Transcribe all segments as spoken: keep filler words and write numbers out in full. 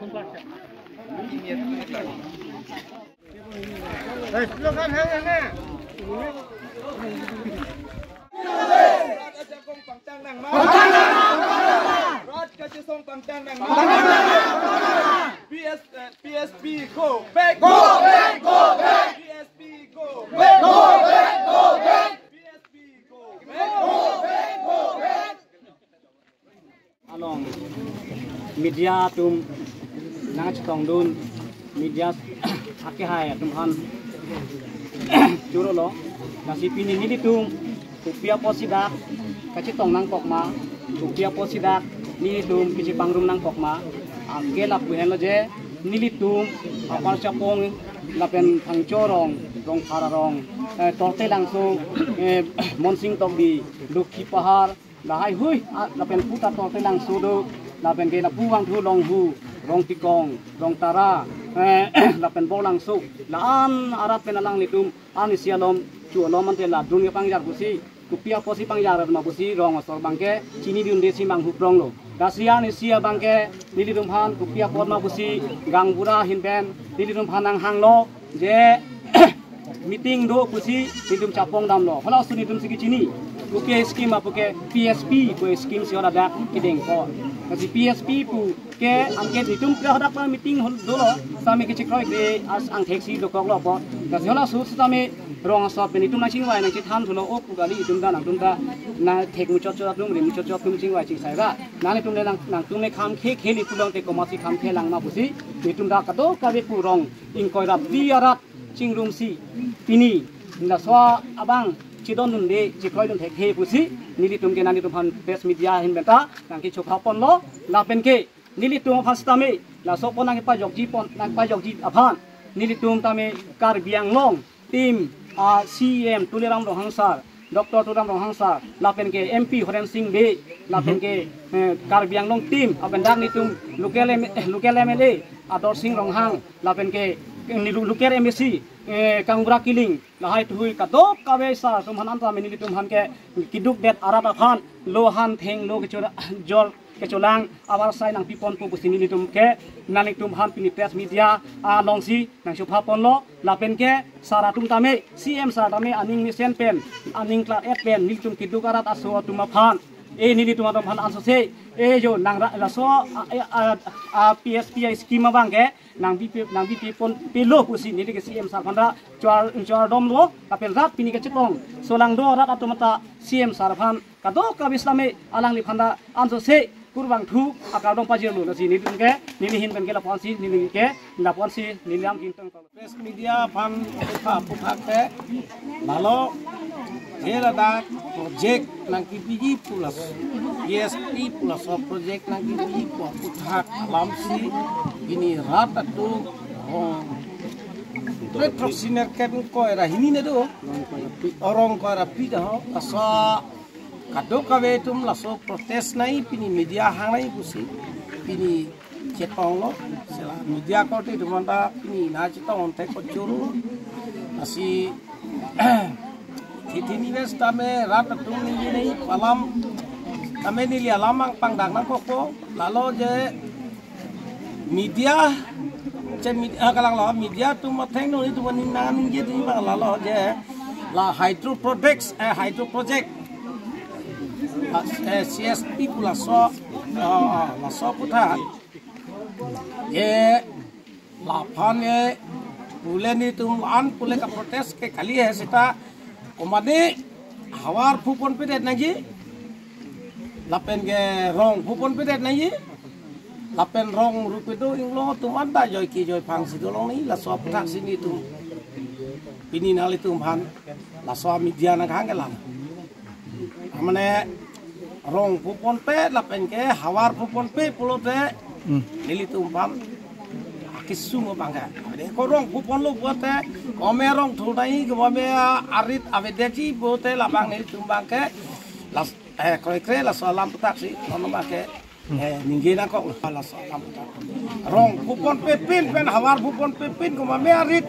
P S, eh, P S P go back. Go back, go back. P S P go back. Go back, go back. P S P go back. Go back, go back. Along media atum nangchetongdun, media akehai atum aphan choro lo. Lasi pini nelitum kopi apotsi dak kachetong nangkok ma, kopi apotsi dak nelitum kachepangrum nangkok ma. Anke lapu henlo je nelitum Upper Chapong lapen Phangcho rong, Rongphar arong, eh, Tortelangso, eh, Monsing Tokbi, Lokhi Pahar, lahai hui, ah, lapen puta Tortelangso do, lapen ke lapu vangthu Longhu, Rongtikong, Rongtara, eh, lapen Borlangso, la-an arat pen alanglitum, an isi alom, chu alom ante la dun kepangjar pusi, kopi apotsi pangjar ma pusi, rong asor abangke, chinidunde si manghu prong lo. Lasi an isi abangke, nelitum aphan, kopi apot ma pusi, gaonbura ahin pen, nelitum aphan nanghanglo, je, meeting do pusi nelitum chapong damlo. Halaso nelitum si kechini. Kopi scheme apuke P S P pu scheme si haladak kedengpo. Lasi P S P pu ke anke nelitum ke hadak pa meeting hol dolo. Sitame kechekroikre as angthek si dokoklo po. Lasi halaso sitame rong asor pen nelitum nangchingvai nangchethan thulo o pu kali nelitum ta nangtum ta nangthek muchot chot atum ri muchot chot atum chingvai chingsai ra. Nanglitum le nang, nangtum le kham khe kheli pulang te komatsi kham khe lang ma pusi. Nelitum ta kadokave pu rong ingkoi ra phli arat chingrumsi pini laso abang chedondunde chekroidun thekthe pusi nelitum ke nanglitum aphan press media ahin pen ta nangkechopha ponlo lapen ke nelitum aphan sitame laso pon nangkepajokji pon nangpajokji aphan nelitum tame Karbi Anglong team a C E M Tuliram Ronghang sir, Doctor Tuliram Ronghang sir lapen ke M P Horen Sing Bey lapen ke eh, Karbi Anglong team lapen dak nelitum local M- eh, local M L A Ador Sing Ronghang lapen ke eh, nelitum local M A C eh, Kangbura Killing lahai thuhui kadokave sir atum aphan anta nelitum aphan ke keduk det arat aphan lo han thenglo kechor jor kecholang avarsai nangpi ponpo pusi nelitum ke nanglitum aphan pini press media alongsi nangchopha ponlo lapen ke sir atum tame C M sir tame aning mesen pen aning klar-et pen nelitum keduk arat aso atum aphan e nelitum atum aphan ansose e jo nang ra- laso a, a, a, a P S P scheme abang ke nangpi pe- nangpipe ponpelo pusi neli ke C M sir aphan ra chor chor domlo lapen rat pini kachetong solangdo rat atum ta C M sir aphan kadokave sitame alangliphan ra ansose kurvangthu akardom pajirlo lasi nelitum ke neli ahin pen ke lapu-ansi neli ke lapu-ansi neli ang kintang. Press media aphan aphuthak ke lalo je ladak project nangkepiji pu laso P S P pu laso project nangkepiji pu aphuthak alamsi pini rat atum rong petrok siner ken koi ra hini ne do rong koi ra pi da ho laso kadokave atum laso protest nai pini media hang nai pusi pini chetonglo sela media korte atum anta pini nangchetong ante kochoro asi thithini ves tame rat atum ningje nai alam tame neli alam ang pangdak nangkokpo lalo je media che media kalang lo media atum atheng nelitum nang ningje di bang lalo je la hydro projects eh hydro project eh, C S P pu laso ah, laso aphuthak ye laphan ye pule nelitum an pule kaprotest ke kali he seta komane havar phu ponpedet nangji lapen ke rong phu ponpedet nangji lapen rong rupedo inglo atum anta joike joiphang si dolong ni laso aphuthak si nelitum pini nanglitum aphan laso media nanghang ke lang mane rong phu ponpe lapen ke havar phu ponpe pulote nelitum aphan akesung abang ke ade ko rong phu ponlo pulote kome rong thu nai kome arit avedetji pulote labang nelitum abang ke las eh kroikre laso alam aphuthak si non abang ke eh ningje nangkok laso alam aphuthak rong phu ponpe pin pen havar phu ponpe pin kome arit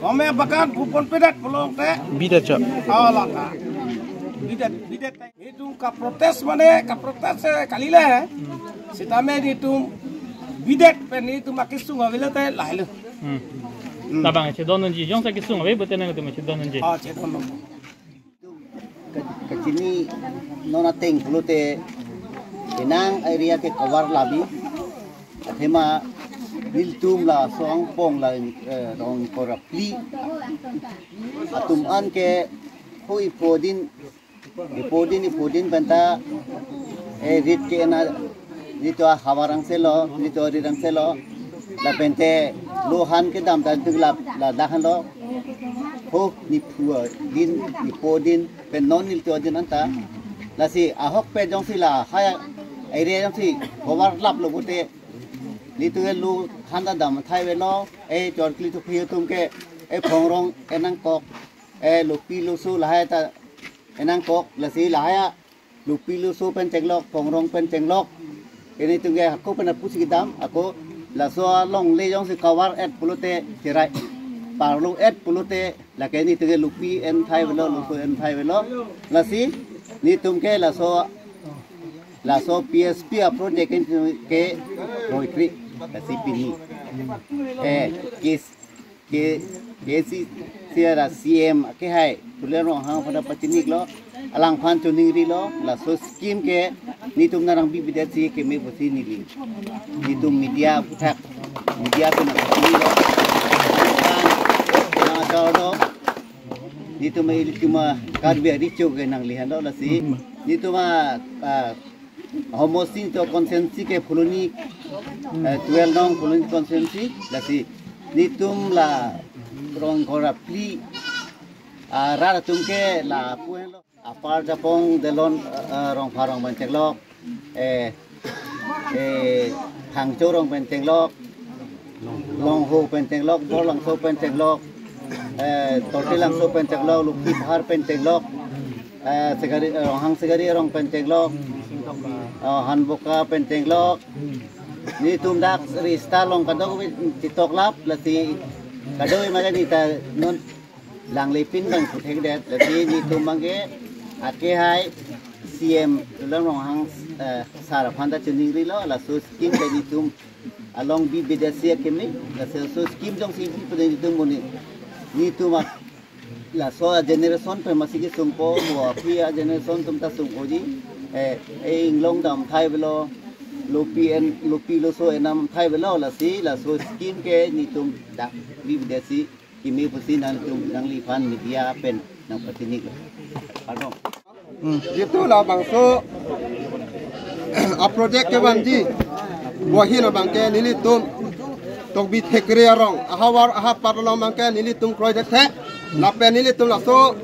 kome bagan phu ponpedet pulote bidet cho ala ta bidet bidet. Nelitum kaprotest mane kaprotest eh, kali le. Sitame nelitum Bidet pen nelitum akesung avelo te lahelo. Hmm. Hmm. Labang chedon nangji, jongsi kesung ave pute nangtum chedon nangji. Ah, chedon nang. Ke-, kachini non ateng pulote penang area ke cover labi. Athema nelitum laso angbong la, eh, rong ingkoi ra phli atum an ke ho iphodin, iphodin, iphodin penta, eh, rit ke-en a, nelitum ahavar angselo, nelitum arit angselo, lapente lo han kedam ta duk lap, ladak hanlo, ho niphu din, niphodin, pen non nelitum adin anta. Lasi ahokpet jongsi lahai area jongsi cover laplo pute, nelitum ke lo han ta dam thai avelo, eh, chorkli chokri atum ke, eh, phongrong en nangkok, eh, lopi loso lahai ta en nangkok, lasi lahai a lopi loso pen chenglok, phongrong pen chenglok. Ke nelitum ke hako pen apusi kedam, ako laso alongle jongsi cover et pulote cherai. Parlo et pulote, lake nelitum ke lopi en thai avelo, loso en thai avelo. Lasi nelitum ke laso, laso P S P a project ke nelitum ke kroikre. Lasi pini, eh, kis ke, KAAC, C R a C M akehai Tuliram Ronghang aphan ta pachiniklo, alangphan chiningrilo, laso scheme ke nelitum nang bibidet si keme pusi neli. Nelitum media aphuthak, media pen nang pachiniklo. Nang achor do, nelitum, nelitum a Karbi aricho ke nanglihanlo, lasi nelitum a, ah, Homosing to constituency ke Phuloni, eh, twelve nong Phuloni constituency, lasi nelitum la rong ingkoi ra phli, ah, rat atum ke lapu henlo. Upper Japong Delon, eh, Rongpharong pen chenglok, eh, eh, Thangcho rong pen chenglok, Longho pen chenglok, Borlangso pen chenglok, eh, Tortilangso pen chenglok, Lukipahar pen chenglok, eh, Segari, eh, Ronghang Segari arong pen chenglok, eh, Hanboka pen chenglok. Nelitum dak rista along kadokave chetoklap, lasi kadokave maga neta non langle pin bang puthekdet, lasi nelitum bangke akehai C M Tuliram Ronghang, eh, sir aphan ta chiningrilo, laso scheme ke nelitum along bibidet si akeme, laso scheme jongsi bi pute nelitum monit, nelitum a, laso a generation pen masi kesungpo, mo aphi a generation atum ta sungpoji, eh, eh, inglong dam thai avelo, lopi en, lopi loso en dam thai avelo, lasi laso scheme ke nelitum dak bibidet si keme pusi nangtum nangliphan media pen nang pachiniklo. Pardon. Hmm. Jitu labangso a project kevanji, wahin abangke nelitum Tokbi Thekre arong, ahavar ahapar along abangke nelitum kroithekthe, lapen nelitum laso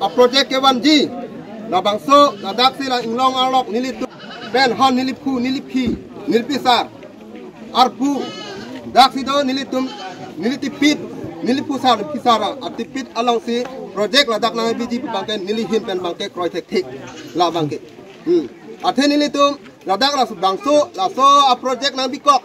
a project kevanji, labangso ladaksi la inglong arlok nelitum pen hon neliphu, neliphi, neliphisar, arpu, daksi do nelitum, neli tipit, nelipusar, phisar atipit alongsi project ladak nangbiji abangke nelihin pen abangke kroithekthe, labangke. Hmm. Athe nelitum ladak laso bangso, laso a project nangbikok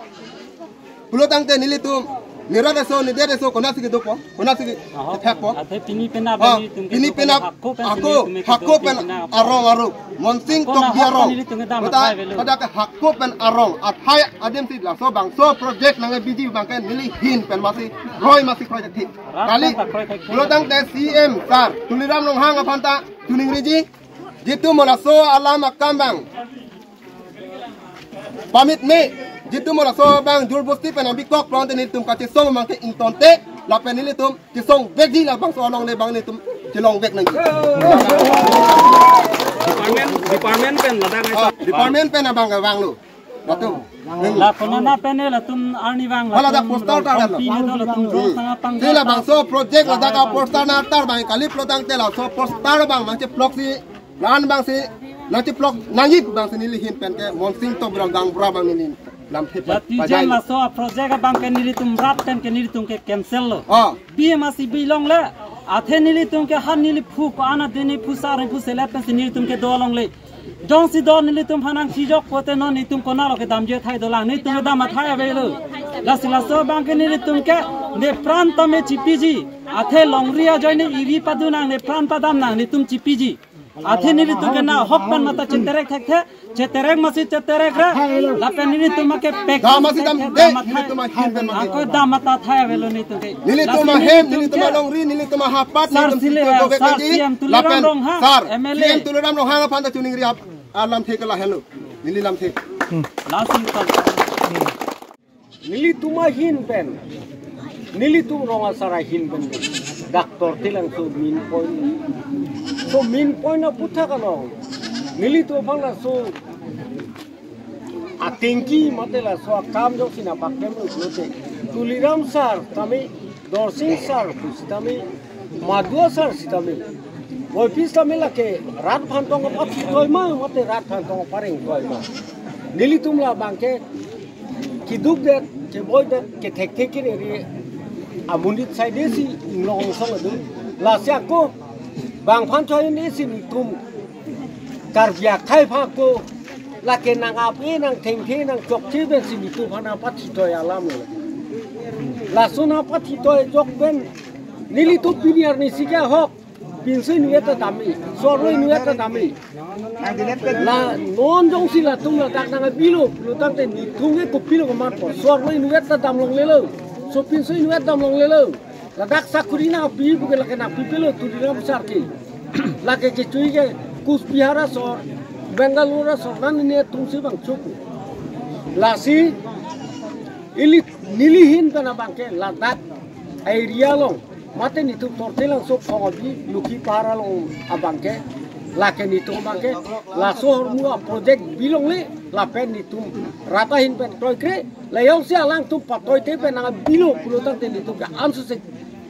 pulo tangte nelitum, nerat aso, nedet aso, konatsi kedopo, konatsi ke-, Aho. Kethakpo. Athe pini penap, ah, nelitum pini kedo penap, hako pen, ako, nelitum ke hako kedo pen pini penap. Arong arong, Monsing Ako Tokbi na hako arong. Nelitum kedam kota, athai avelo. Kota ke hako pen arong, athai adim si laso bangso project nangbiji abangke nelihin pen masi, roi masi kroithekthe. Rat Kali, ta kroithekthe. Pulo tangte C M sir Tuliram Ronghang aphan ta chiningriji, jitu mo laso alam akam abang pamit me, jitu mo laso abang jor bosti pen nangbi kok prong te nelitum kachesong abangke ingtonte, lapen nelitum chesongvekji, labangso alongle abang nelitum chelongvek nangji. Department, department pen ladak ngai. Ah, department pen abang vanglo. Latum. La konana pen ne latum arnivang. Hala dak latum poster ta rong pen latum. Pine do latum rong sanga pang. Sila bangso project ladak a poster nangtarbang kali pulo tangte laso poster abang mangcheplok si, lan abang si, nangcheplok nangji abang si nelihin pen ke Monsing Tokbi arong gaonbura abang neli lamthe. Jati pajai jen lo. Laso a project abang ke nelitum rat pen ke nelitum ke cancel lo. Ah. Bi masi bi longle. Athe nelitum ke han neliphu ko-an adim nephusar nephuselet pensi nelitum kedo longle. Jongsi do nelitum aphan nangchijok pute non nelitum konatlo kedamji athai dolang, nelitum kedam athai avelo. Lasi laso abang ke nelitum ke nepran tame chipiji. Athe longri ajoine iri padu nang, nepran padam nang, nelitum chipiji. Athe nelitum ke nahok pen mata cheterek thekthe, cheterek masi cheterek ra. Lapen nelitum ke pek. Dam masi dam, dam dei, athai. Nelitum ahin pen mata. Ako dam mata athai avelo nelitum ke. Nelitum ahem, nelitum alongri, nelitum ahapat, sar nelitum sile, sar C M Tuliram Ronghang, lapen sar M L A. C M Tuliram Ronghang aphan ta choningri ap, alamthe ke lahenlo. Neli lamthe. Last in touch. Nelitum ahin pen, nelitum rong asar ahin pen, doctor tilang so main point. So main point aputhak along nelitum aphan laso atengki mate laso akam jongsi nangpaklemlo pulote, Tuliram sar tame, Dorsing sar pusitame, Madua sar sitame, Boipi sitame lake rat aphan tong apathitoi ma mate rat aphan tong aparengtoi ma, nelitum labang ke keduk det, keboi det, kethekthe kerere amonit saidesi inglong song adu. Lasi ako bang aphan choi nesi nelitum Karbi akhei aphan ako lake nang-ap-e, nangthengthe, nangchokche pensi nelitum aphan nangpathitoi alamlo. Laso nangpathitoi ajok pen nelitum pini arnisi ke ahok pinso inutvet ta dam-e, so-arlo inutvet ta dam-e. La non jongsi latum ladak nangkebilo pulotangte nelitum ke kopilo komatpo, so-arlo inutvet ta damlonglelo, so pinso inutvet damlonglelo. Ladak sakuri nangpi pu ke lake nangpipelo Tuliram sar ke. Lake kechui ke Coach Bihar asor, Bangalore asor, nani netumsi bang chuku. Lasi ili neli ahin pen abang ke ladak area along mate nelitum Tortilangso Phongobi Lokhipahar along abang ke, lake nelitum abang ke laso ahormu aproject bilongle lapen nelitum rat ahin pen kroikre, la jongsi alangtum patoithe pen nangkebilo pulotangte nelitum ke ansose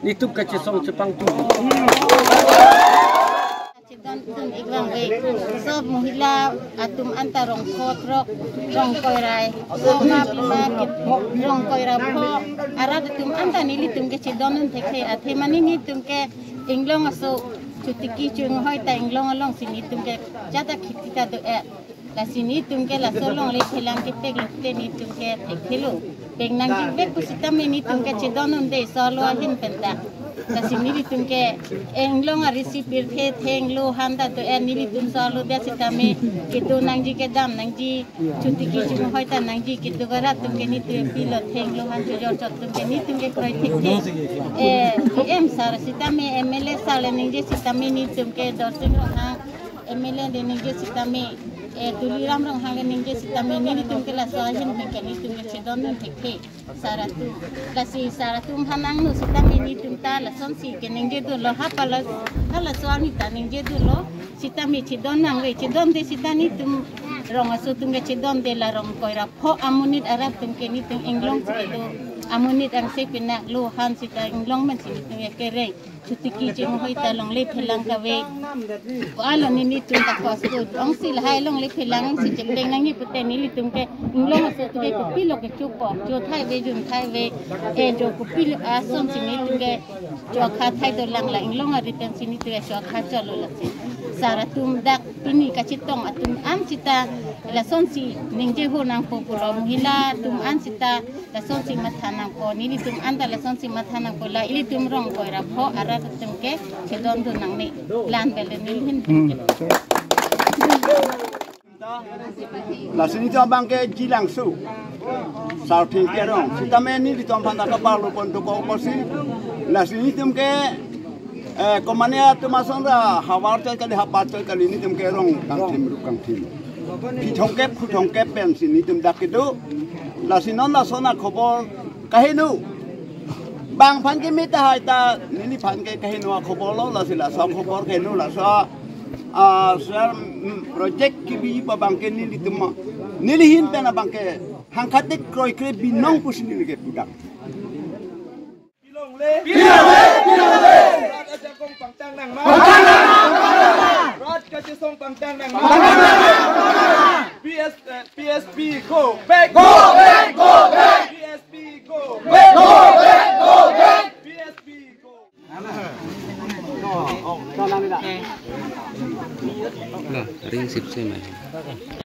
nelitum kachesong chepangtu. Chedondun ik vangve. So mohila atum anta rong kothrok, rong koirai, so ma pima, rong koira pho, arat atum anta nelitum ke chedondun thekthe, athe mane nelitum ke inglong aso chotiki chunghoi ta inglong alongsi nelitum ke jata khiti ta do-e. Lasi nelitum ke laso longle phelang kepek lote nelitum ke thekthelo. Pek nangjivek pusitame nelitum ke chedondunde so-arlo ahin pen ta. Lasi nelitum ke inglong arisi pirthe thenglo han ta do-e, nelitum so-arlo dia sitame kedo nangji, kedam nangji, chotiki chunghoi ta nangji, kedo arat atum ke nelitum pilo thenglo han, chojor chot atum ke nelitum ke kroi thekthe. Eh, C M sar sitame, M L A sar le ningje sitame nelitum ke Dorsing Ronghang M L A le ningje sitame, eh, Tuliram Ronghang le ningje sitame, nelitum ke laso ahin pen ke nelitum ke chedondun thekthe. Sar atum. Lasi sar atum aphan nangno sitame nelitum ta lasonsi keningje dunlo, ha pala, ha laso arni ta ningje dunlo. Sitame chedon nangve, chedonde sita nelitum rong aso atum ke chedonde, la rong koira pho amonit arat atum ke nelitum inglongsi kedo amonit angse pinaklo han sita inglong mensi nelitum ke kereng. Chotiki chunghoi ta longle phelang kave. Ko-an lo nelitum ta kos ko. Ongsi lahai longle phelang si chepleng nangji pute nelitum ke inglong aso atum ke kopilo kechopo. Chothai ave, junthai ave. Eh, jo kopilo asonsi nelitum ke chokha thai dolang, la inglong ari pensi nelitum ke chokha cholo lasi. Sar atum dak pini kachetong atum an sita lasonsi ningje ho nangpo pulo, mohila atum an sita lasonsi matha nangpo, nelitum anta lasonsi matha nangpo, la ilitum rong koira pho arat atum ke chedondun nangne, la-an pen le neli ahin. Hmm. Lasi nelitum abang ke Jilangso, South India rong. Sitame nelitum aphan ta kaparlo pon dokok apotsi. Lasi nelitum ke, eh, komane atum ason ra havar chot kali, havar chot kali, nelitum ke rong kangthim, rup kangthim. Phli thomkep, phli thomkep pensi nelitum dak kedo. Lasi non lason akhobor kaheno. Bang aphan ke me tahai ta neliphan ke kaheno akhobor lo, lasi laso akhobor kaheno, laso, ah, sar, mm, project kebi abang ke nelitum, neli ahin pen abang ke hangkhatik kroikre binong pusi neli ke pudak. Pilongle. Pilongle, pilongle. Rat ajakong pangtang nangma. Pangtang nangma. Rat kachesong pangtang nangma. Pangtang nangma. P S, eh, P S P go back. Go back, go back. P S P go back. Go back, go back. P S P go. Nah, ring sip sip mai.